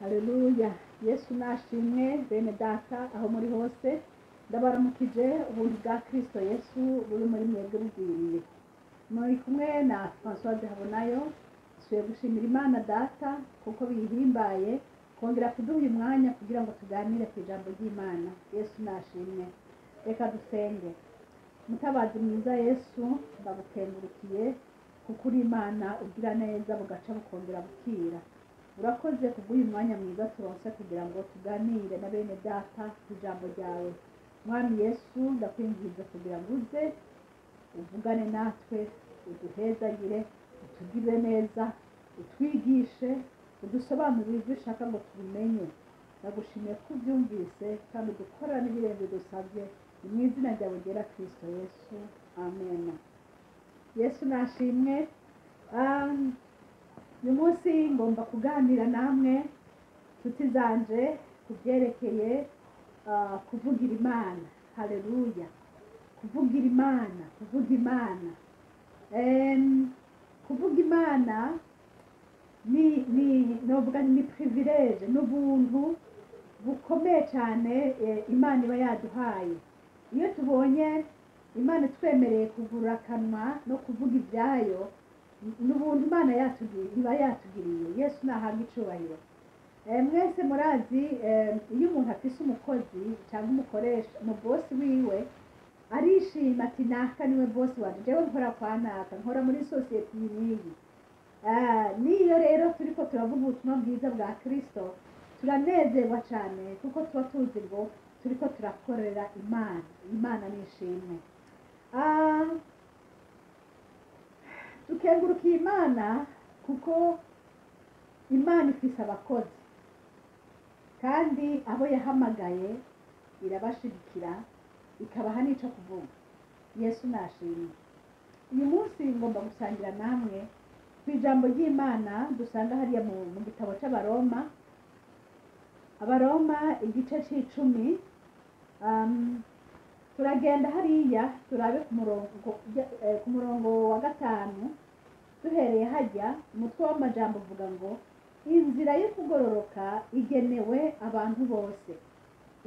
Haleluya! Yesu nashimwe. Bene Data, aho muri hose, ndabaramukije. Ubuntu bwa Kristo Yesu buri muri mwebwe bugwiriye. Muri kumwe na Françoise Habonayo. Nsubiye gushimira Imana Data kuko biyihimbaye kongera kuduha uyu mwanya kugira ngo tuganire ku ijambo ry'Imana. Yesu nashimwe. Reka dusenge. Mutabazi mwiza Yesu, ndagukengurukiye kuko uri Imana ugira neza, bugaca bukongera bukira. Urakoze kubw'uyu mwanya mwiza turonse kugira ngo tuganire na bene Data ku ijambo ryawe. Mwami Yesu, ndakwinginze kugira ngo uze uvugane natwe, uduhezagire, utugirire neza, utwigishe, udusobanurire ibyo ushaka ngo tubimenye. Ndagushimiye ko ubyumvise kandi udukorera n'ibirenze dusabye. Ni mu izina ryawe ryera, Kristo Yesu, amen. Yesu nashimwe. Uyu munsi ngomba kuganira namwe, nshuti zanje, ku byerekeye kuvugira Imana. Haleluya! Kuvugira Imana, kuvuga Imana. Kuvuga Imana ni novuga ni privilège, ni ubuntu bukomeye cyane Imana iba yaduhaye. Iyo tubonye Imana itwemereye kugura akanwa no kuvuga ibyayo, ni ubuntu Imana iba yatugiriye. Yesu nahabwa icubahiro. Mwese murazi, iyo umuntu afise umukozi cyangwa umukoresha, umubosi wiwe, arishima ati: "Naka niwe bosi wanje, jewe nkora kwa naka, nkora muri sosiyete iyi n'iyi." Niyo rero turiko turavuga ubutumwa bwiza bwa Kristo, turanezerwa cyane kuko tuba tuzi ngo turiko turakorera Imana. Imana nishimwe. Dukengurukiye Imana kuko Imana ifise abakozi, kandi abo yahamagaye irabashigikira, ikabaha n'ico kuvuga. Yesu nashimwe. Uyu munsi ngomba gusangira namwe ku ijambo ry'Imana dusanga hariya mu gitabo c'Abaroma, Abaroma igice c'icumi. Turagenda hariya turabe ku murongo wa 5. Duhereye hajya, umutwe w'amajambo uvuga ngo: "Inzira yo kugororoka igenewe abantu bose."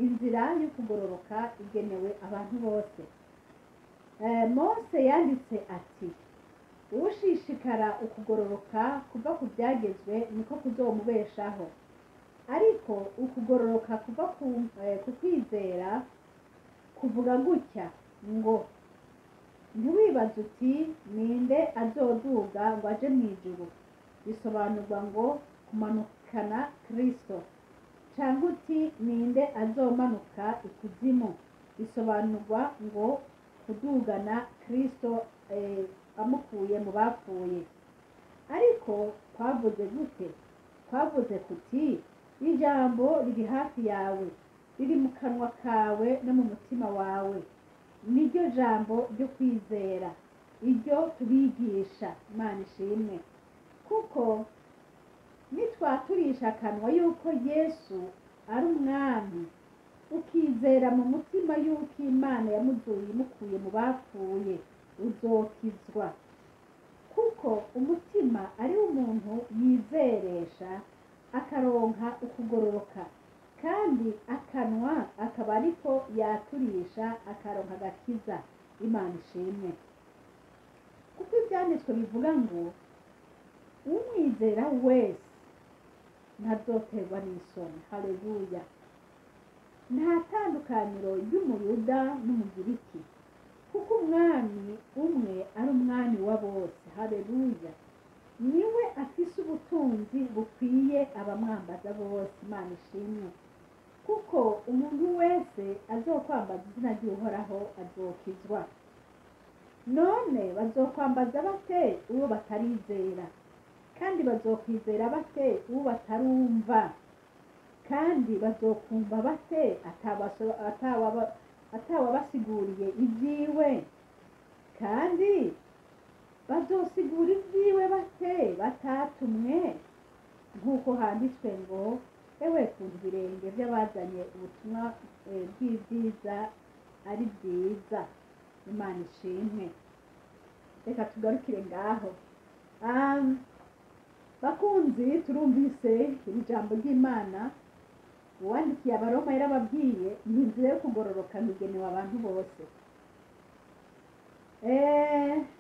Inzira yo kugororoka igenewe abantu bose. Mose yanditse ati: "Ushishikara ukugororoka kuva ku byagezwe niko kuzomubeshaho." Ariko ukugororoka kuva ku kwizera kuvuga gutya ngo: "Ntiwibaze uti: 'Ninde azoduga ngo aje mu ijuru?' Bisobanurwa ngo kumanukana Kristo. Cyangwa uti: 'Ninde azomanuka ikuzimu?' Bisobanurwa ngo kudugana Kristo amukuye mu bapfuye." Ariko kwavuze gute? Kwavuze kuti: "Ijambo riri hafi yawe, riri mu kanwa kawe no mu mutima wawe, niryo jambo ryo kwizera, iryo tubigisha." Imana ishimwe, kuko nitwaturisha akanwa yuko Yesu ari Umwami, ukizera mu mutima yuko Imana yamuzuye imukuye mu bapfuye, uzokizwa. Kuko umutima ari umuntu yizeresha akaronka ukugororoka, kandi akanwa akaba ariko yaturisha akaronka agakiza. Imana ishimwe, kuko Ibyanditswe bivuga ngo: "Umwizera wese ntazoterwa n'isoni." Haleluya! Nta tandukaniro ry'Umuyuda n'Umugiriki, kuko Umwami umwe ari Umwami wa bose. Haleluya! Niwe afise ubutunzi bukwiye abamwambaza bose. Imana ishimwe, kuko umuntu wese azokwambaza izina ry'Uhoraho azokizwa. None bazokwambaza bate uwo batarizera? Kandi bazokwizera bate uwo batarumva? Kandi bazokumva bate atawabasiguriye ibyiwe? Kandi bazosigura ibyiwe bate batatumwe? Nk'uko handitswe ngo: "Ewe kuntu ibirenge by'abazanye ubutumwa bw'ibyiza ari byiza!" Imana ishimwe. Reka tugarukire ngaho. Bakunzi, turumvise iri jambo ry'Imana. Uwandikiye Abaroma yarababwiye ni inzira yo kugororoka igenewe abantu bose.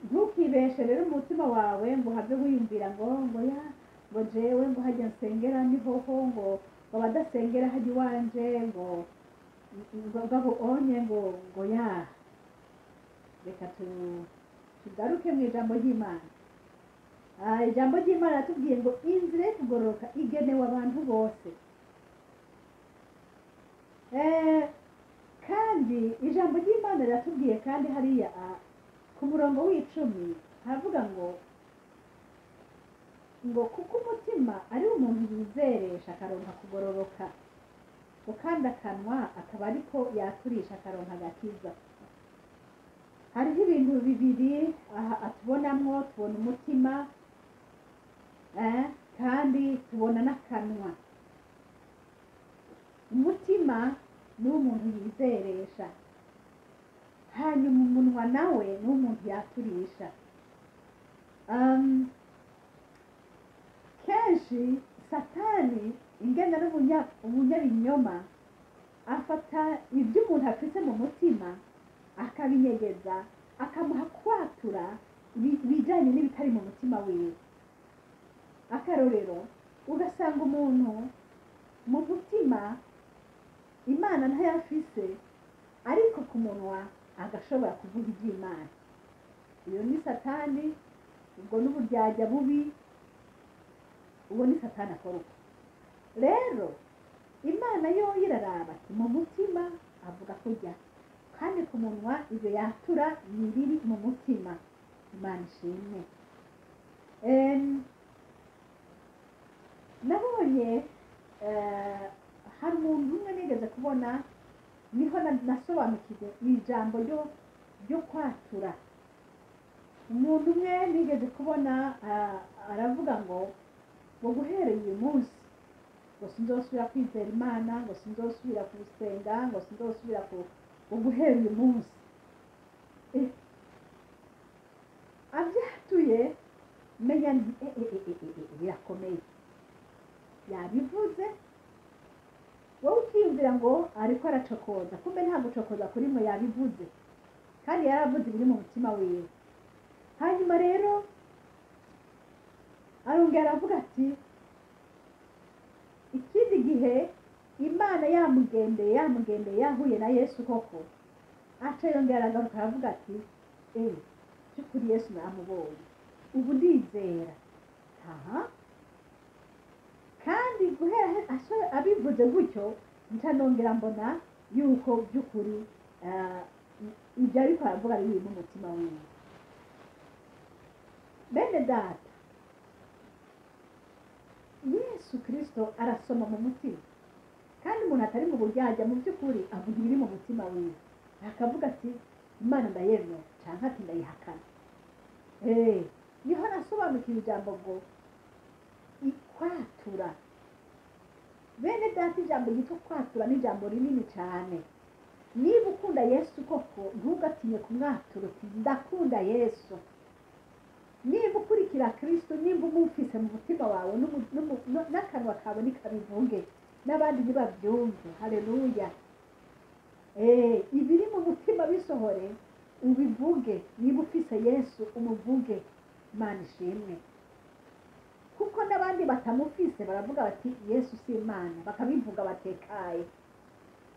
Ntukibeshe rero umutima wawe ngo uhave wiyumvira ngo ya ngo jewe ngo hajya nsengera ni hoho, ngo abadasengera hajya iwanje, ngo ngabo onye ngo ya. Reka tugaruke mu ijambo ry'Imana. Ijambo ry'Imana ratubwiye ngo inzira yo kugororoka igenewe abantu bose. Kandi ijambo ry'Imana riratubwiye kandi hariya ku murongo w'icumi haravuga ngo kuko umutima ari umuntu yizeresha akaronka kugororoka, ngo kandi akanwa akaba ariko yaturisha akaronka agakiza. Hariho ibintu bibiri aha atubonamwo, tubona umutima kandi tubona n'akanwa. Umutima ni umuntu yizeresha, hanyuma umunwa nawe ni umuntu yaturisha. Kenshi Satani ingena n'umunyabinyoma afata ibyo umuntu afise mu mutima akabinyegeza, akamuha kwatura ibijanye n'ibitari mu mutima wiwe. Akarorero, ugasanga umuntu mu mutima Imana ntayafise, ariko ku munwa agashobora kuvuga iby'Imana. Iyo ni Satani, ubwo n'uburyarya bubi, ubwo ni Satani akora uko. Rero Imana yo iraraba ati mu mutima avuga kurya, kandi ku munwa ibyo yatura ni ibiri mu mutima. Imana ishimwe. Nabonye hari umuntu umwe nigeze kubona, niho nasobanukiwe ijambo ryo kwatura. Umuntu umwe nigeze kubona aravuga ngo guhereye uyu munsi ngo sinzosubira kwizera Imana, ngo sinzosubira kusenga, ngo sinzosubira ngo guhera uyu munsi. Avyatuye menya nti birakomeye. Yabivuze wowe ukiyumvira ngo ariko aracokoza, kumbe nta gucokoza kuri mwe, yabivuze kandi yaravuze ibiri mu mutima wiwe. Hanyuma rero arongera aravuga ati ikindi gihe Imana yamugendeye yahuye na Yesu koko, aca yongera aragaruka aravuga ati by'ukuri Yesu namubonye, ubu ndizera. Aha kandi guhera abivuze gutyo nca nongera mbona yuko by'ukuri ibyo ariko aravuga ari ibiri mu mutima wiwe. Bene data, Yesu Kristo arasoma mu mutima, kandi umuntu atari mu buryarya mu by'ukuri avuga ibiri mu mutima wiwe, akavuga ati Imana ndayemera canke ati ndayihakana. Niho nasobanukiwe ijambo ngo ikwatura. Bene data, ijambo ryitwa kwatura ni ijambo rinini cyane. Niba ukunda Yesu koko ntugatinye kumwatura uti ndakunda Yesu. Niba ukurikira Kristo, nimba umufise mu mutima wawe n'akanwa kawe nikabivuge n'abandi ntibabyumve. Haleluya. Ibiri mu mutima bisohore ubivuge. Niba ufise Yesu umuvuge. Imana ishimwe. Kuko n'abandi batamufise baravuga bati Yesu si Imana, bakabivuga batekaye.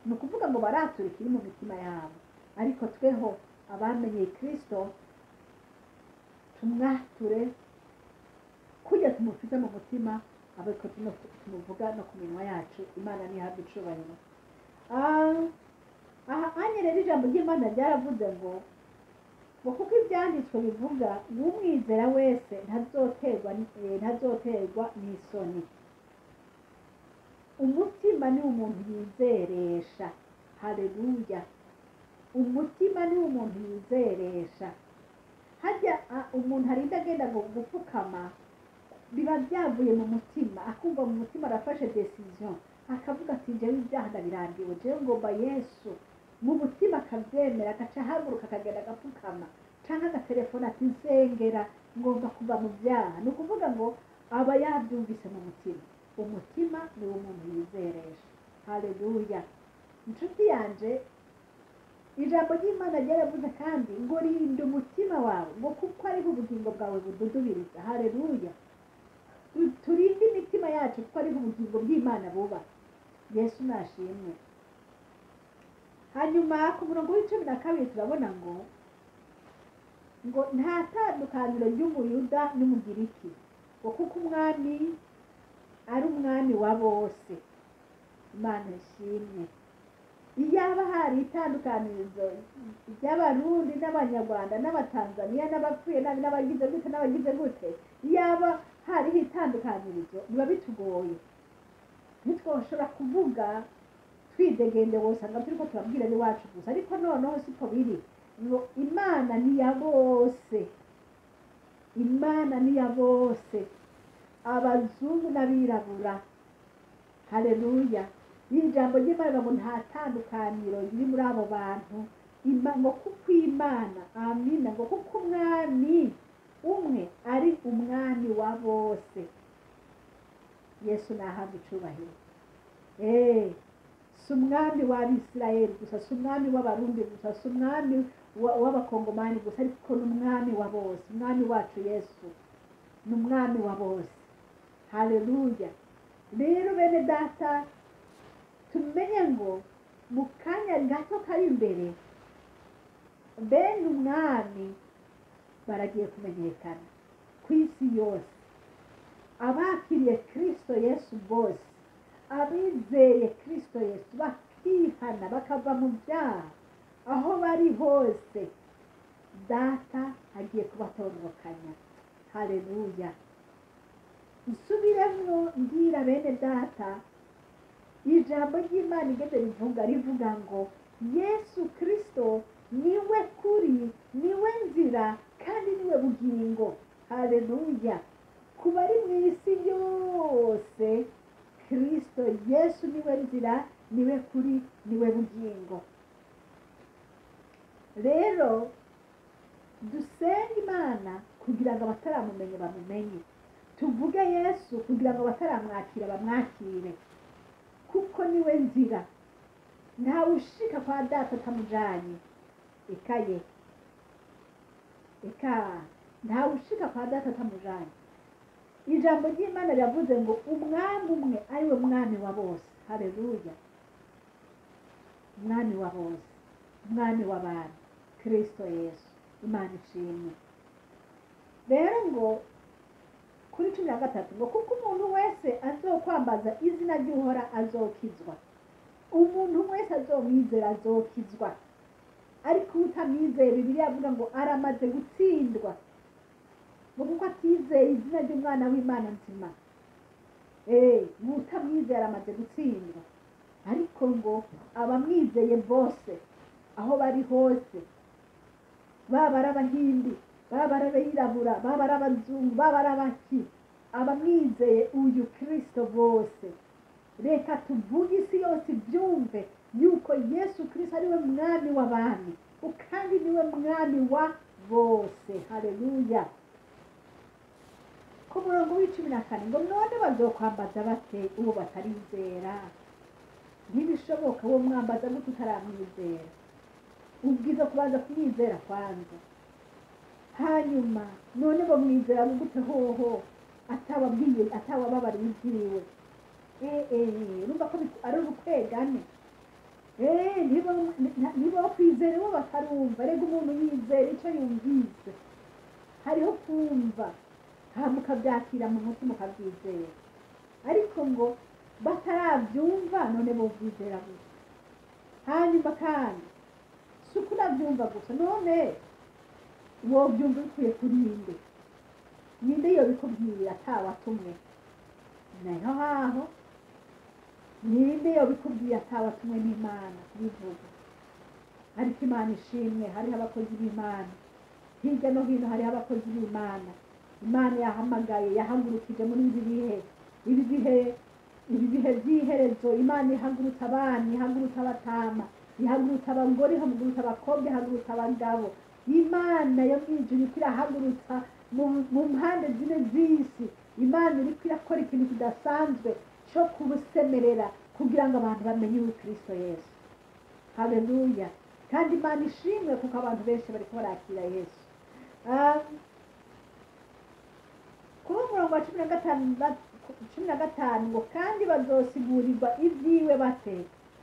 Ni ukuvuga ngo baratura ikiri mu mitima yabo. Ariko tweho abamenye Kristo tumwature kujya tumufite mu mutima, ariko tumuvuga no ku minwa yacu. Imana ntihabwe icubahiro. Aha anye rero ijambo ry'Imana ryaravuze ngo kuko ibyanditswe bivuga umwizera wese ntazoterwa n'isoni. Umutima ni umuntu yizeresha. Haleluya. Umutima ni umuntu yizeresha. Hajya umuntu arinda agenda gupfukama, biba byavuye mu mutima, akumva mu mutima arafashe decision, akavuga ati jewe ibyaha ndabirambiwe, jewe ngomba Yesu. Mu mutima akabyemera, agaca ahaguruka akagenda agapfukama, canke agatelefona ati nsengera ngomba kuva mu byaha. Ni ukuvuga ngo Aba yabyumvise mu mutima. Umutima ni wo umuntu yizeresha. Haleluya! Inshuti yanje, ijambo ry'Imana ryaravuze kandi ngo rinda umutima wawe, ngo kuko ariho ubugingo bwawe bududubiriza. Haleluya! Turinde imitima yacu kuko ariho ubugingo bw'Imana buba. Yesu nashimwe. Hanyuma ku murongo wa 12 turabona ngo nta tandukaniro ry'Umuyuda n'Umugiriki, ngo kuko Umwami ari Umwami wa bose. Imana ishimwe. Iyaba hari itandukanirizo ry'Abarundi n'Abanyarwanda n'Abatanzaniya n'abapfuye nabi n'abagize gute n'abagize gute, iyaba hariho itandukanirizo, biba bitugoye, ntitwoshobora kuvuga twidegende, wosanga turiko turabwira n'iwacu gusa. Ariko noneho siko biri, ngo Imana ni ya bose, Imana ni ya bose, abazungu n'abirabura. Haleluya! Iri jambo ry'Imana ngo nta tandukaniro riri muri abo bantu. Ngo kuko Imana, amina, ngo kuko Umwami umwe ari Umwami wa bose. Yesu nahabwa icubahiro. Si Umwami w'Abisirayeli gusa, si Umwami w'Abarundi gusa, si Umwami w'Abakongomani gusa, ariko ni Umwami wa bose. Umwami wacu Yesu ni Umwami wa bose. Haleluya! Rero bene data, tumenye ngo mu kanya gato kari imbere, bene Umwami baragiye kumenyekana ku isi yose. Abakiriye Kristo Yesu bose, abizeye Kristo Yesu bakihana bakava mu byaha, aho bari hose Data agiye kubatororokanya. Haleluya! Nsubiremwo mbwira bene data, ijambo ry'Imana igeze rivuga ngo Yesu Kristo niwe kuri, niwe nzira, kandi niwe bugingo. Haleluya! Ku bari mu isi yose, Kristo Yesu niwe nzira, niwe kuri, niwe bugingo. Rero dusenge Imana kugira ngo abataramumenye bamumenye, tuvuge Yesu kugira ngo abataramwakira bamwakire, kuko niwe nzira. Ntawe ushika kwa Data atamujanye. Ekaye, eka, ntawe ushika kwa Data atamujanye. Ijambo ry'Imana riravuze ngo Umwami umwe ari we Mwami wa bose. Haleluya! Umwami wa bose, Umwami w'abantu, Kristo Yesu. Imana ishimwe. Rero ngo kuri 13 ngo kuko umuntu wese azokwambaza izina ry'Uhora azokizwa. Umuntu wese azomwizera azokizwa, ariko utamwizeye, Bibiliya avuga ngo aramaze gutsindwa, ngo kuko atizeye izina ry'Umwana w'Imana nzima. Ngo utamwizeye aramaze gutsindwa, ariko ngo abamwizeye bose aho bari hose, baba ari Abahindi, baba ari abirabura, baba ari abazungu, baba ari abaki, abamwizeye uyu Kristo bose, reka tuvuge isi yose ibyumve yuko Yesu Kristo ari we Mwami w'abami, kandi niwe Mwami wa bose. Haleluya! Ku murongo wa 14 ngo none bazokwambaza bate uwo batarizera? Ntibishoboka. Uwo mwambaza gute utaramwizera? Ubwiza kubanza kumwizera kwanza. Hanyuma none bamwizera gute hoho atababwiye, atawababariye ibyiwe? Urumva ko ari urukwegane. Ntibokwizera uwo batarumva. Rega umuntu yizera icyo yumvise. Hariho kumva hama ukabyakira mu mutima ukabyizera, ariko ngo batarabyumva, none bovyizera gute? Hanyuma kandi si uko unabyumva gusa, none wobyumva bikuye kuri nde? Ninde yobikubwira atawatumwe? Naho haho ninde yobikubwiye atawatumwe n'Imana kubivuga? Ariko Imana ishimwe, hariho abakozi b'Imana hirya no hino, hariho abakozi b'Imana Imana yahamagaye, yahagurukije muri ibi bihe, ibi bihe by'iherezo. Imana ihagurutsa abana, ihagurutsa abatama, ihagurutsa abagore, ihagurutsa abakobwa, ihagurutsa abagabo. Imana yo mu ijuru iriko irahagurutsa mu mpande zine z'isi. Imana iriko irakora ikintu kidasanzwe cyo kubusemerera kugira ngo abantu bamenye uwo Kristo Yesu. Haleluya! Kandi Imana ishimwe kuko abantu benshi bariko barakira Yesu. Kuri umurongo wa 15, 15 ngo: "Kandi bazosigurirwa ibyiwe bate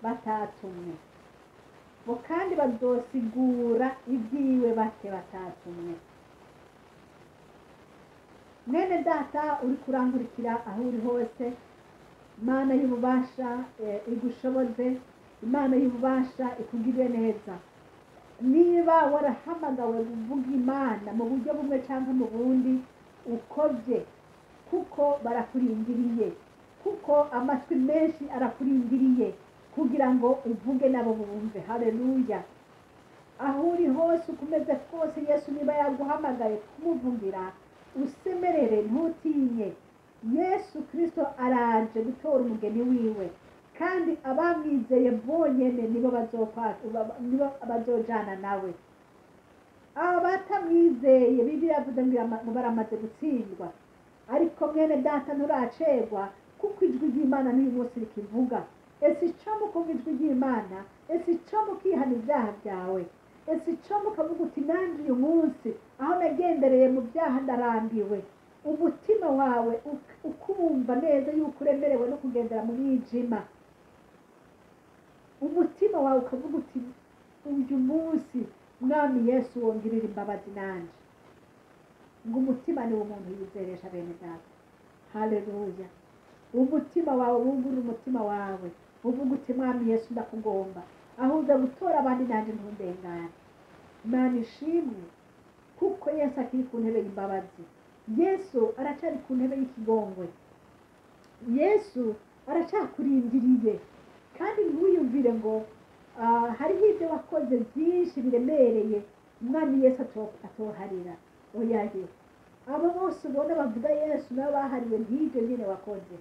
batatumwe?" Ngo: "Kandi bazosigura ibyiwe bate batatumwe?" Mwene data uri kurangurikira, aho uri hose, Imana y'ububasha igushoboze, Imana y'ububasha ikugirire neza. Niba warahamagawe kuvuga Imana mu buryo bumwe cyangwa mu bundi, ukovye, kuko barakurindiriye, kuko amatwi menshi arakurindiriye kugira ngo uvuge nabo bumve. Haleluya! Aho uri hose, uko umeze kose, Yesu niba yaguhamagaye kumuvugira, usemerere, ntutinye. Yesu Kristo araje gutora umugeni wiwe, kandi abamwizeye bonyene nibo bazojana nawe. Abatamwizeye, Bibiliya yavuze ngo baramaze gutsindwa. Ariko mwene data, nturacerwa, kuko ijwi ry'Imana n'uyu munsi rikivuga. Ese icyo mukumva ijwi ry'Imana? Ese icyo mukihana ibyaha byawe? Ese icyo mukavuga uti: "Nanjye uyu munsi aho nagendereye mu byaha ndarambiwe"? Umutima wawe ukumva neza yuko uremerewe no kugendera mu mwijima, umutima wawe ukavuga uti: "Uyu munsi, Mwami Yesu, wongirira imbabazi nanjye." Ngo umutima niwo umuntu yizeresha, bene data. Haleluya! Umutima wawe wungurura, umutima wawe uvuga uti: "Mwami Yesu, ndakugomba, aho uza gutora abandi nanjye ntundengane." Imana ishimwe kuko Yesu akiri ku ntebe y'imbabazi. Yesu aracyari ku ntebe y'ikigongwe. Yesu aracyakurindiriye. Kandi ntiwiyumvire ngo hariho ibyo wakoze byinshi biremereye Umwami Yesu atoharira. Oyaye, abo bose ubona bavuga Yesu nabo bahariwe nk'ibyo nyine wakoze.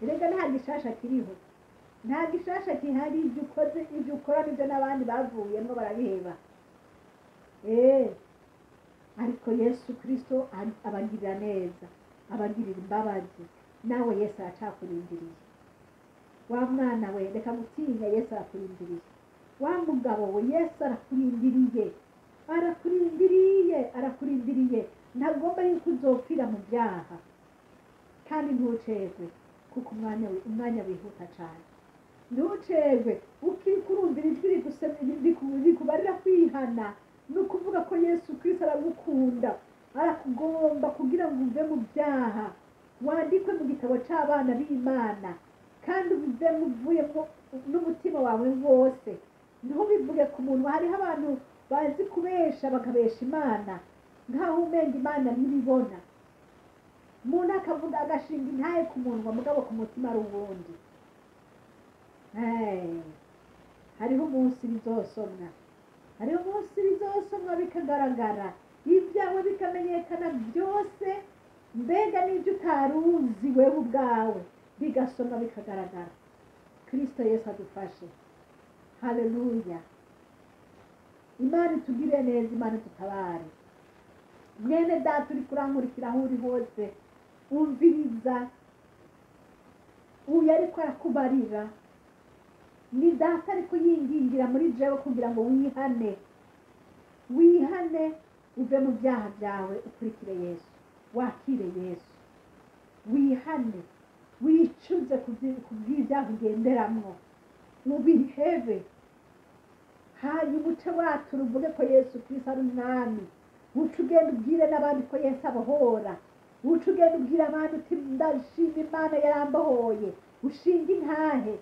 Erega nta gishasha kiriho, nta gishasha gihari. Ibyo ukoze, ibyo ukora nibyo n'abandi bavuyemo barabiheba. Ariko Yesu Kristo abagirira neza, abagirira imbabazi. Nawe Yesu aracakurindiriye. Wa mwana we, reka gutinya, Yesu arakurindiriye. Wa mugabo we, Yesu arakurindiriye, arakurindiriye, arakurindiriye. Ntagomba yuko uzopfira mu byaha. Kandi ntucerwe, kuko umwanya wihuta cyane. Ntucerwe ukiri kurumvira ijwi rikubarira kwihana. Ni ukuvuga ko Yesu Kristo aragukunda, arakugomba kugira ngo uve mu byaha, wandikwe mu gitabo cy'abana b'Imana, kandi ubivemo uvuyemo n'umutima wawe wose. Ntubivuge ku muntu. Hariho abantu bazi kubesha, bakabesha Imana nk'aho umenga Imana ntibibona. Umuntu akavuga, agashinga intahe ku munwa, mugabo ku mutima ari uwundi. Hey, hariho umunsi bizosomwa, hariho umunsi bizosomwa bikagaragara, ibyawe bikamenyekana byose, mbega n'ibyo utari uzi wewe ubwawe bigasomwa bikagaragara. Kristo Yesu adufashe. Haleluya! Imana itugirire neza, Imana idutabare. Mwene data uri kurankurikira, aho uri hose, umviriza uyu ariko arakubarira. Ni data ariko yingingira muri jewe kugira ngo wihane, wihane, uve mu byaha byawe, ukurikire Yesu, wakire Yesu. Wihane, wicuze ku bw'ibyaha ugenderamwo, ubihebe, hanyuma uce watura uvuge ko Yesu Kristo ari Umwami. Uce ugenda ubwire n'abandi ko Yesu abohora. Uce ugenda ubwire abandi uti: "Ndashima Imana yarambohoye." Ushinge intahe,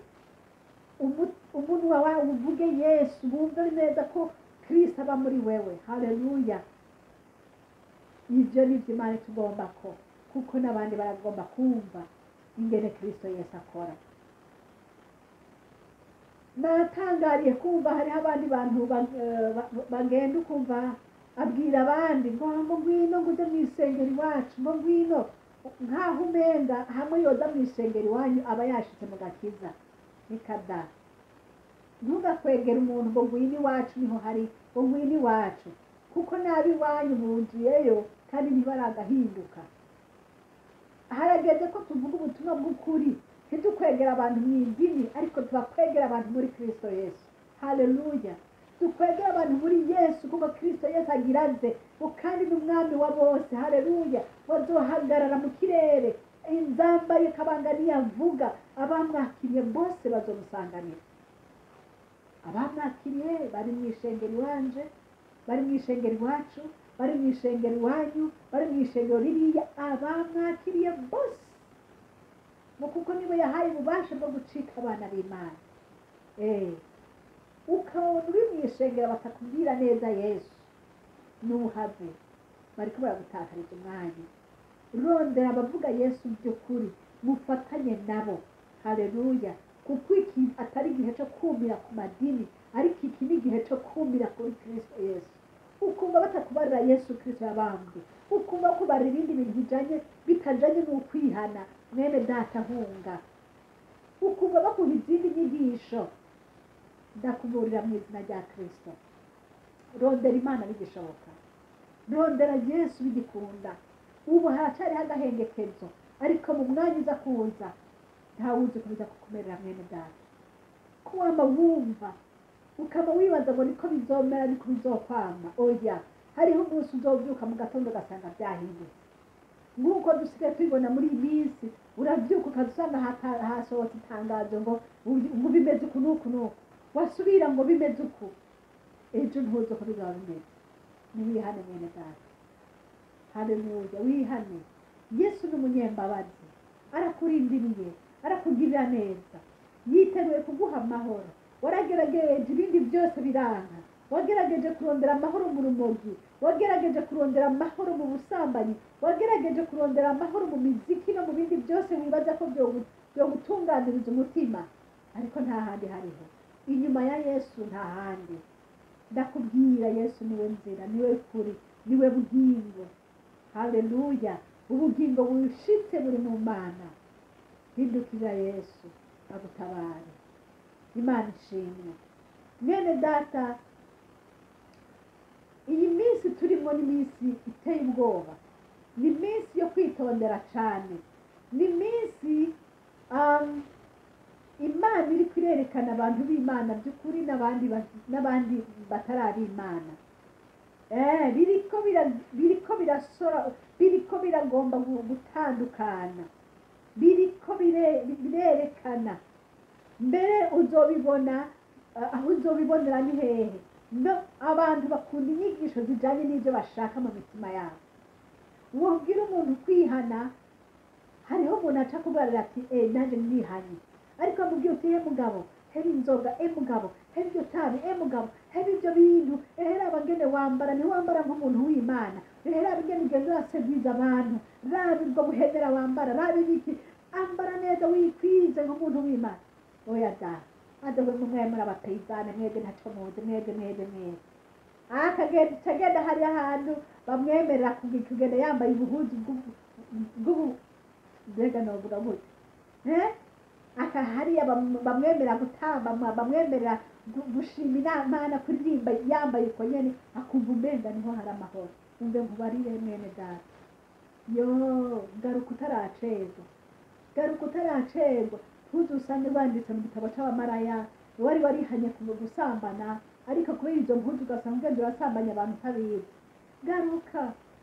umunwa wawe uvuge Yesu, wumve neza ko Kristo aba muri wewe. Haleluya! Ibyo ni byo Imana tugomba ko, kuko n'abandi baragomba kumva ingene Kristo Yesu akora. Natangariye kumva hariho abandi bantu bagenda, ukumva abwira abandi ngo ngwino, ngo ujye mu isengero iwacu, ngo ngwino, nk'aho umenga hamwe yoza mu isengero iwanyu aba yashitse mu gakiza. Reka da! Ntugakwegere umuntu ngo ngwino iwacu niho hari, ngo ngwino iwacu, kuko nabi iwanyu buzuyeyo kandi ntibaragahinduka. Harageze ko tuvuga ubutumwa bw'ukuri, ntidukwegera abantu mu idini, ariko tubakwegera abantu muri Kristo Yesu. Haleluya! Dukwegera abantu muri Yesu, kuko Kristo Yesu agira aze, ngo kandi ni umwami wa bose. Haleluya! Wazohagarara mu kirere, inzamba ye kabanga niyavuga, abamwakiriye bose bazomusanganira. Abamwakiriye bari mu ishengero iwanje, bari mu ishengero iwacu, bari mu ishengero iwanyu, bari mu ishengero ririya, abamwakiriye bose, ngo kuko nibo yahaye ububasha bwo gucika abana b'Imana. Ukabona uri mu ishengero batakubwira neza Yesu, nuhave, bariko baragutakariza umwanya. Rondera abavuga Yesu by'ukuri, mufatanye nabo. Haleluya! Kuko iki atari igihe cyo kumira ku madini, ariko iki ni igihe cyo kumira kuri Kristo Yesu. Ukumva batakubarira Yesu Kristo yabambwe, ukumva kubarira ibindi bintu bijanye bitajanye n'ukwihana, mwene data hunga. Ukumva bakuha izindi nyigisho, ndakuburira mu izina rya Kristo. Rondera Imana bigishoboka, rondera Yesu bigikunda. Ubu haracariho agahengekezo, ariko mu mwanya uza kuza ntawuzi uko biza kukumerera, mwene data. Ko wama wumva ukaba wibaza ngo niko bizomera, niko bizokwama, oya. Hariho umunsi uzovyuka mu gatondo ugasanga byahindutse, nk'uko dusigaye tubibona muri iyi minsi. Uravyuka ukaza usanga hasohotse itangazo ngo bimeze uku n'uku n'uku, wasubira ngo bimeze uku, ejo ntuzi uko bizaba bimeze. Niwihane, mwene data. Haleluya! Wihane. Yesu ni umunyembabazi, arakurindiriye, arakugirira neza, yiteguye kuguha amahoro. Waragerageje ibindi byose biranga, wagerageje kurondera amahoro mu rumogi, wagerageje kurondera amahoro mu busambanyi, wagerageje kurondera amahoro mu miziki no mu bindi byose wibaza ko byogutunganiriza umutima, ariko nta handi hariho inyuma ya Yesu, nta handi. Ndakubwira, Yesu niwe nzira, niwe kuri, niwe bugingo. Haleluya! Ubugingo bushitse buri mu Mana. Hindukira Yesu agutabare. Imana ishimwe. Mwene data, iyi minsi turimo ni iminsi iteye ubwoba, ni iminsi yo kwitondera cyane, ni iminsi Imana iri kurerekana abantu b'Imana by'ukuri n'abandi batari ab'Imana. Biriko birasora, biriko biragomba gutandukana, biriko birerekana. Mbere uzobibona, aho uzobibonera ni hehe? No abantu bakunda inyigisho zijanye n'ibyo bashaka mu mitima yabo. Wobwira umuntu kwihana, hariho umuntu aca kubarira ati: "Eh, nanjye nihanye." Ariko amubwiye uti: "Eh mugabo, heba inzoga, eh mugabo, heba iryo tabi, eh mugabo, heba ibyo bintu, ehe raba ngene wambara, ntiwambara nk'umuntu w'Imana, ehe raba ingene ugenda uraseviza abantu, raba ubwo buhedera wambara, raba ibiki, ambara neza wikwize nk'umuntu w'Imana." Oya da, adowe mwe muri abapeyizane, mwebwe ntaco muzi, mwebwe mwebwe mwebwe. Akagenda agenda hariya ahantu bamwemerera kugenda yambaye ubuhuzu bw'ubu, mbega novuga gute, eh? Aka hariya bamwemerera gutamba, bamwemerera gushima Imana, kuririmba yambaye uko nyene, akumva umenga niho hari amahoro. Umve nkubarire, mwene data, yo garuka utaracerwa, garuka utaracerwa. Ntuzusange wanditse mu gitabo c'abamaraya, wari warihanye ku gusambana, ariko kubera izo mpuzu ugasanga ugenda urasambanya abantu utabizi. Garuka,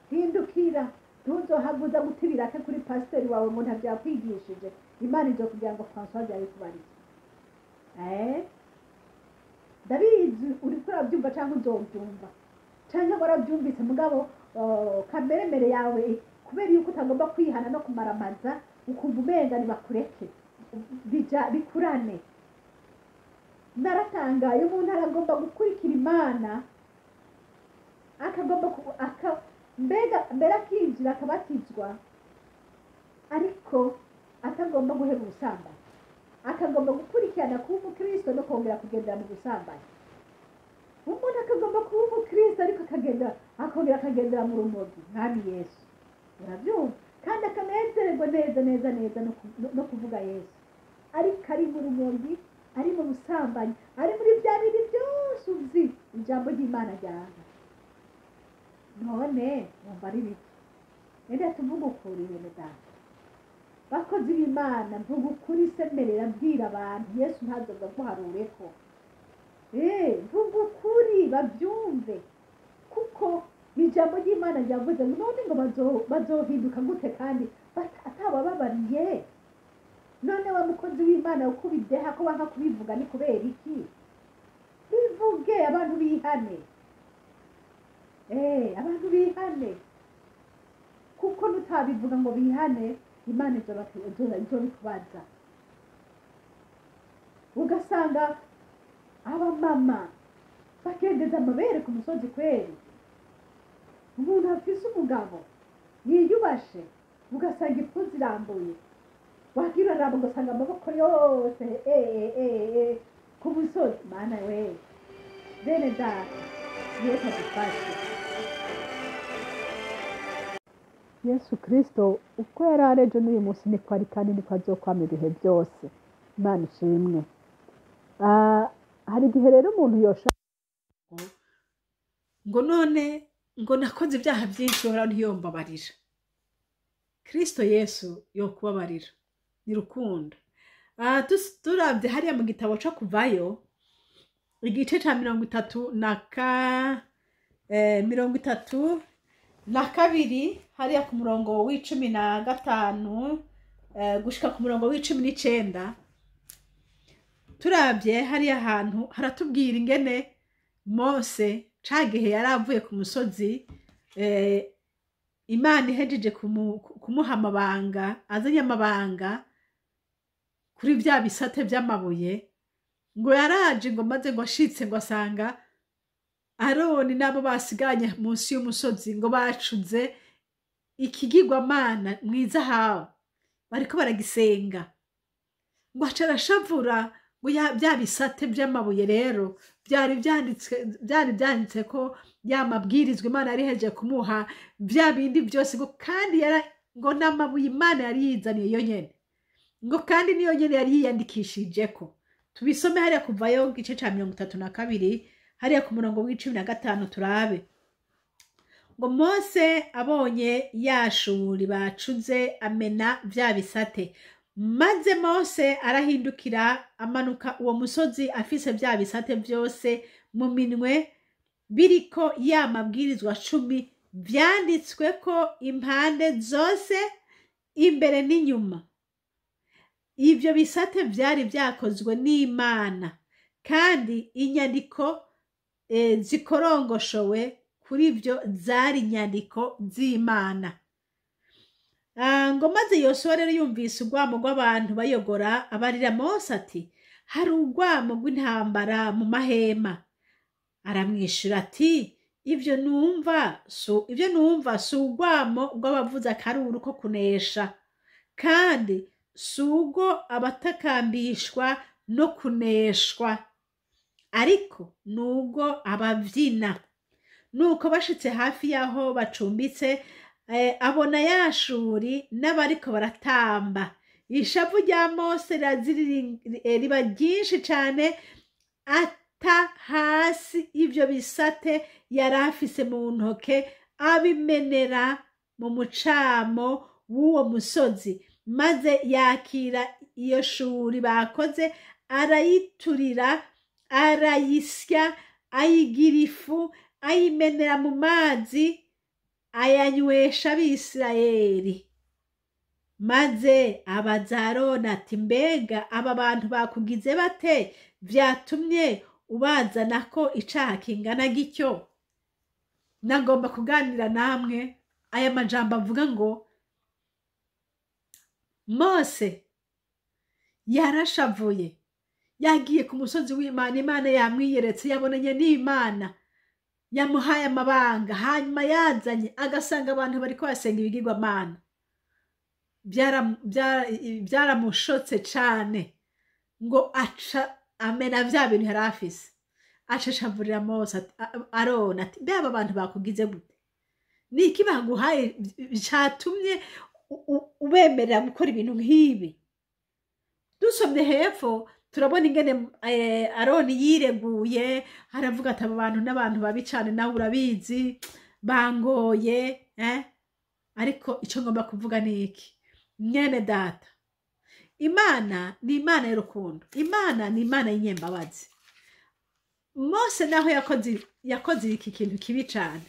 hindukira. Ntuzohaguza guta ibirake kuri pasiteri wawe ngo ntabyakwigishije. Imana izo kugira ngo François yabikubariye. Ndabizi uriko urabyumva cyangwa uzobyumva cyangwa warabyumvise, mugabo kameremere yawe, kubera yuko utagomba kwihana no kumaramaza, ukumva umenga nibakureke bija bikurane. Naratangaye, umuntu aragomba gukurikira Imana, akagomba mbega mbere akinjira akabatizwa, ariko atagomba guheba ubusambanyi, akagomba gukurikirana kuba umukristo no kongera kugendera mu busambanyi. Umuntu akagomba kuba umukristo, ariko akagenda akongera akagendera mu rumogi. Mwami Yesu, urabyumva? Kandi akanezererwa neza neza neza no kuvuga Yesu, ariko ari mu rumogi, ari mu busambanyi, ari muri bya bindi byose uzi ijambo ry'Imana ryanga. None wumva ari biki? Reka tuvuge ukuri, bene data. Bakozi b'Imana, mvuga ukuri, semerera, mbwira abantu Yesu ntazoza aguharureko. Mvuga ukuri bavyumve, kuko ijambo ry'Imana ryavuze ngo none ngo bazohinduka gute kandi atabababariye? None wa mukozi w'Imana uko ubideha ko wanka kubivuga ni kubera iki? Bivuge abantu bihane. Abantu bihane, kuko nutabivuga ngo bihane, Imana izobikubaza. Ugasanga abamama bagendeza amabere ku musozi kweri, umuntu afise umugabo yiyubashe, ugasanga ipfu zirambuye, wagira uraraba ugasanga amaboko yose ku musozi. Mana we, bene data, Yesu adufashe. Yesu Kristo uko yari ari ejo n'uyu munsi niko ari, kandi niko azokwama ibihe byose. Imana ishimwe. Hari igihe rero umuntu yosha ngo none ngo nakoze ibyaha byinshi, uhoraho ntiyombabarira. Kristo Yesu yokubabarira, ni rukundo. Turavye hariya mu gitabo co Kuvayo igice ca 32 hariya ku murongo w'15 gushika ku murongo w'19, turavye hariya hantu haratubwira ingene Mose ca gihe yari avuye ku musozi, Imana ihejeje kumuha amabanga, azanye amabanga kuri vya bisate vy'amabuye, ngo yaraje ngo maze ngo ashitse ngo asanga Aroni n'abo basiganye munsi y'umusozi ngo bacuze ikigirwamana mw'izahabu, bariko baragisenga. Ngo aca arashavura, ngo vya bisate vy'amabuye rero vyari vyanditse ko ya mabwirizwa Imana yari ihejeje kumuha, vya bindi vyose, ngo kandi ngo n'amabuye Imana yari yizaniye yo nyene, ngo kandi niyo nyene yari yiyandikishijeko. Tubisome hariya Kuvayo igice ca 32 hariya ku murongo w'15 turabe. Ngo Mose abonye ya shuri bacuze amena vya bisate, maze Mose arahindukira amanuka uwo musozi afise vya bisate vyose mu minwe, biriko ya mabwirizwa 10 vyanditsweko impande zose imbere n'inyuma. Ivyo bisate vyari vyakozwe n'Imana, kandi inyandiko zikorongoshowe kuri vyo zari inyandiko z'Imana. Ngo maze Yosuwa rero yumvise urwamo rw'abantu bayogora, abarira Mose ati hari urwamo rw'intambara mu mahema. Aramwishura ati ivyo numva si urwamo rw'abavuza akaruru ko kunesha, kandi si urwo abatakambishwa no kuneshwa, ariko nubwo abavyina. Nuko bashitse hafi yaho bacumbitse, abona yashuri n'abariko baratamba. Ishavu rya Mose riba ryinshi cane, ata hasi ivyo bisate yari afise mu ntoke, abimenera mu mucamo w'uwo musozi, maze yakira iyo shuri bakoze, arayiturira, arayisya, ayigira ifu, ayimenera mu mazi, ayanywesha Abisirayeli. Maze abaza Aroni ati mbega aba bantu bakugize bate vyatumye ubazanako icaha kingana gityo? Nagomba kuganira namwe aya majambo avuga ngo Mose yarashavuye, yagiye ku musozi w'Imana, Imana yamwiyeretse, yabonanye n'Imana, yamuhaye amabanga, hanyuma yazanye agasanga abantu bariko basenga ibigirwamana. Byaramushotse cane, ngo aca amena vya bintu yari afise, aca ashavurira Mose Aroni ati mbe aba bantu bakugize gute? Niki baguhaye catumye ubemerera gukora ibintu nk'ibi? Dusomye hepfo turabona ingene Aroni yireguye, aravuga ati aba bantu n'abantu babi cane, nawe urabizi, bangoye. Ariko ico ngomba kuvuga ni iki? Mwene data, Imana ni Imana y'urukundo, Imana ni Imana y'inyembabazi. Mose naho yakoze iki kintu kibi cane,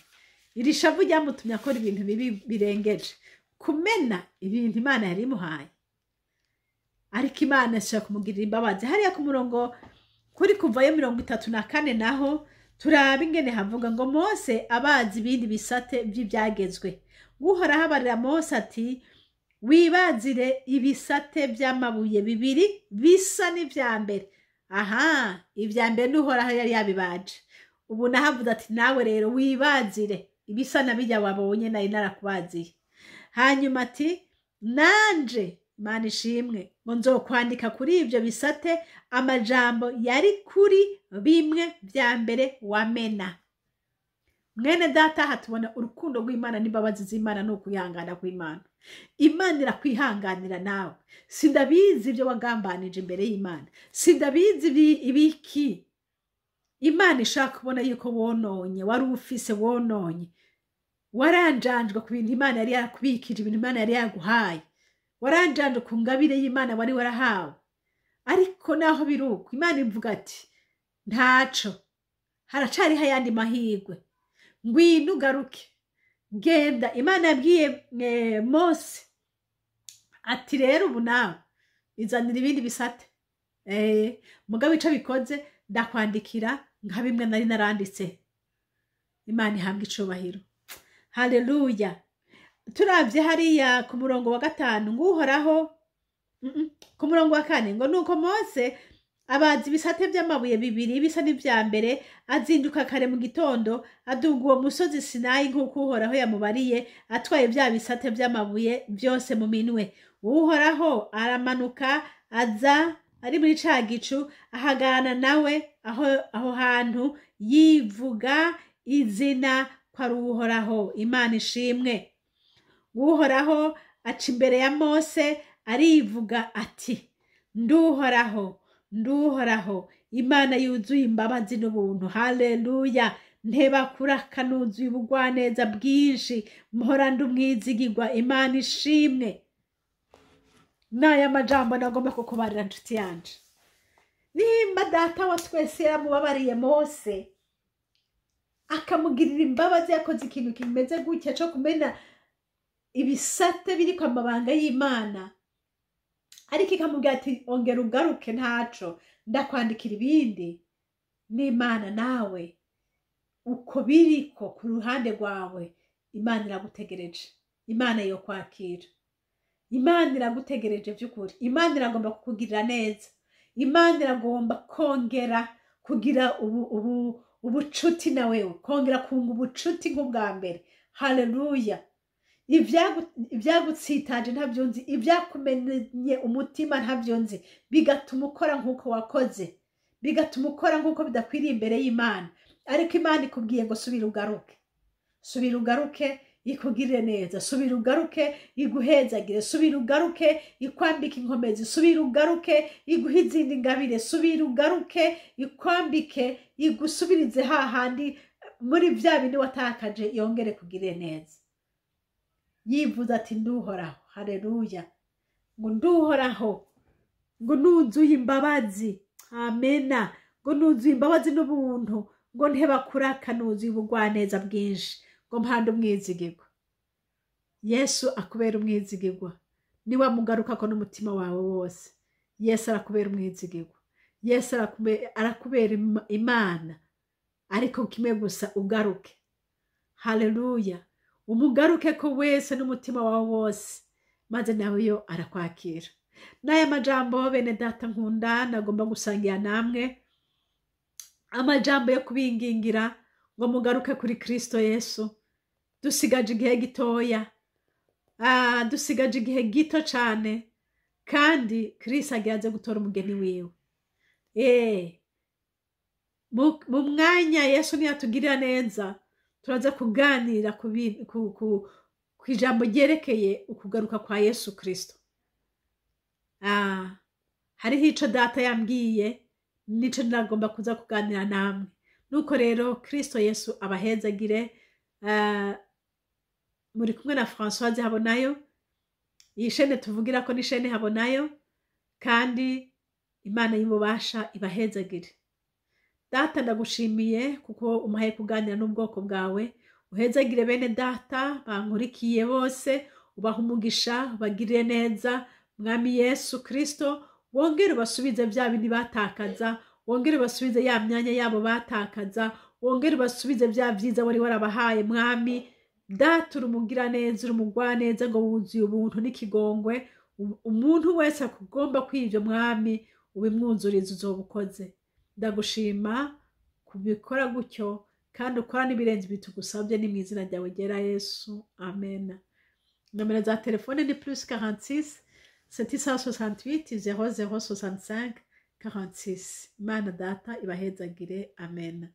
iri shavu ryamutumye akora ibintu bibi birengeje kumena ibintu Imana yari imuhaye, ariko Imana ishobora kumugirira imbabazi. Hariya ku murongo kuri Kuvayo 34 naho turaba ingene havuga ngo Mose abaza ibindi bisate vy'ivyagezwe. Uhoraho abarira Mose ati: "Wibazire ibisate vy'amabuye bibiri bisa n'ivya mbere." Aha, ivya mbere n'Uhoraho yari yabibaje. Ubu naho avuze ati: "Nawe rero wibazire ibisa na birya wabonye nari narakubaziye." Hanyuma ati: "Nanje, Imana ishimwe, ngo nzokwandika kuri ivyo bisate amajambo yari kuri bimwe vya mbere wamena." Mwene data, aha tubona urukundo rw'Imana n'imbabazi z'Imana n'ukwihangana kw'Imana. Imana irakwihanganira nawe. Sindabizi ibyo wagambanije imbere y'Imana, sindabizi ibiki Imana ishaka kubona yuko wononye, wari ufise wononye, waranjanjwe ku bintu Imana yari yarakubikije, ibintu Imana yari yaguhaye, waranjanjwe ku ngabire y'Imana wari warahawe. Ariko naho biri uko, Imana ivuga ati: "Ntaco, haracariho ayandi mahirwe, ngwino ugaruke, genda." Imana yabwiye Mose ati: "Rero ubu nawe izanira ibindi bisate, mugabo ico bikoze ndakwandikira nka bimwe nari naranditse." Imana ihabwa icubahiro, haleluya. Turavye hariya ku murongo wa 5 ngo Uhoraho, ku murongo wa 4 ngo: "Nuko Mose abaza ibisate vy'amabuye bibiri bisa n'ivya mbere, azinduka kare mu gitondo, aduga uwo musozi Sinayi nk'uko Uhoraho yamubariye, atwaye vya bisate vy'amabuye vyose mu minwe. Uhoraho aramanuka aza ari muri ca gicu, ahagarana nawe aho hantu, yivuga izina ko ari Uhoraho." Imana ishimwe. Uhoraho aca imbere ya Mose arivuga ati: "Nduhoraho, Nduhoraho, Imana yuzuye imbabazi n'ubuntu, haleluya, nteba kuraka, nuzuye ubugwaneza bwinshi, mpora ndi umwizigirwa." Imana ishimwe. N'aya majambo nagomba kukubarira, nshuti yanje. Nimba Data wa twese yaramubabariye Mose, akamugirira imbabazi, yakoze ikintu kimeze gutya co kumena ibisate biriko amabanga y'Imana, ariko ikamubwira ati: "Ongera ugaruke, ntaco, ndakwandikira ibindi," n'Imana nawe uko biriko ku ruhande rwawe, Imana iragutegereje. Imana yo kwakira, Imana iragutegereje by'ukuri. Imana iragomba kukugirira neza, Imana iragomba kongera kugira ubu ubucuti na wewe, kongera kunga ubucuti nk'ubwa mbere, haleluya. Ibyagutsitaje ntabyo nzi, ibyakumenye umutima ntabyo nzi, bigatuma ukora nk'uko wakoze, bigatuma ukora nk'uko bidakwiriye imbere y'Imana. Ariko Imana ikubwiye ngo: "Subira ugaruke, subira ugaruke ikugirire neza, subira ugaruke iguhezagire, subira ugaruke ikwambike inkomezi, subira ugaruke iguhe izindi ngabire, subira ugaruke ikwambike, igusubirize hahandi muri bya bindi watakaje, yongere kugirire neza." Yivuze ati: "Nduhoraho," haleluya, ngo: "Nduhoraho, ngo nuzuye imbabazi," amena, ngo "nuzuye imbabazi n'ubuntu, ngo nteba kuraka, nuzuye ubugwaneza bwinshi, ngo mpande umwizigirwa." Yesu akubera umwizigirwa niba mugarukako n'umutima wawe wose. Yesu arakubera umwizigirwa, Yesu arakubera Imana, ariko kimwe gusa, ugaruke, haleluya. Umugaruke ko wese n'umutima wawe wose, maze nawe yo arakwakira. N'aya majambo, bene data nkunda, nagomba gusangira namwe, amajambo yo kubingingira ngo mugaruke kuri Kristo Yesu. Dusigaje igihe gitoya, dusigaje igihe gito cane, kandi Kristo agiye aze gutora umugeni wiwe. Mu mwanya Yesu niyatugirira neza, turaza kuganira ku ijambo ryerekeye ukugaruka kwa Yesu Kristo. Hariho ico Data yambwiye, nico nagomba kuza kuganira namwe. Nuko rero Kristo Yesu abahezagire. Muri kumwe na Françoise Habonayo. Iyi shene tuvugira ko ni shene Habonayo, kandi Imana y'ububasha ibahezagire. Data, ndagushimiye kuko umpaye kuganira n'ubwoko bwawe. Uhezagire bene data bankurikiye bose, ubaha umugisha, ubagirire neza. Mwami Yesu Kristo, wongere ubasubize bya bindi batakaza, wongere ubasubize ya myanya yabo batakaza, wongere ubasubize bya byiza wari warabahaye. Mwami Data, uri umugiraneza, uri umugwaneza, ngo wuzuye ubuntu n'ikigongwe. Umuntu wese akugomba kw'ivyo, Mwami, ubimwuzuriza, uzoba ukoze. Ndagushima kubikora gutyo, kandi ukora n'ibirenze ibi tugusabye. Ni mu izina ryawe ryera Yesu, amen. Nomero za telefone ni +46 768 00 65 46. Imana Data ibahezagire, amen.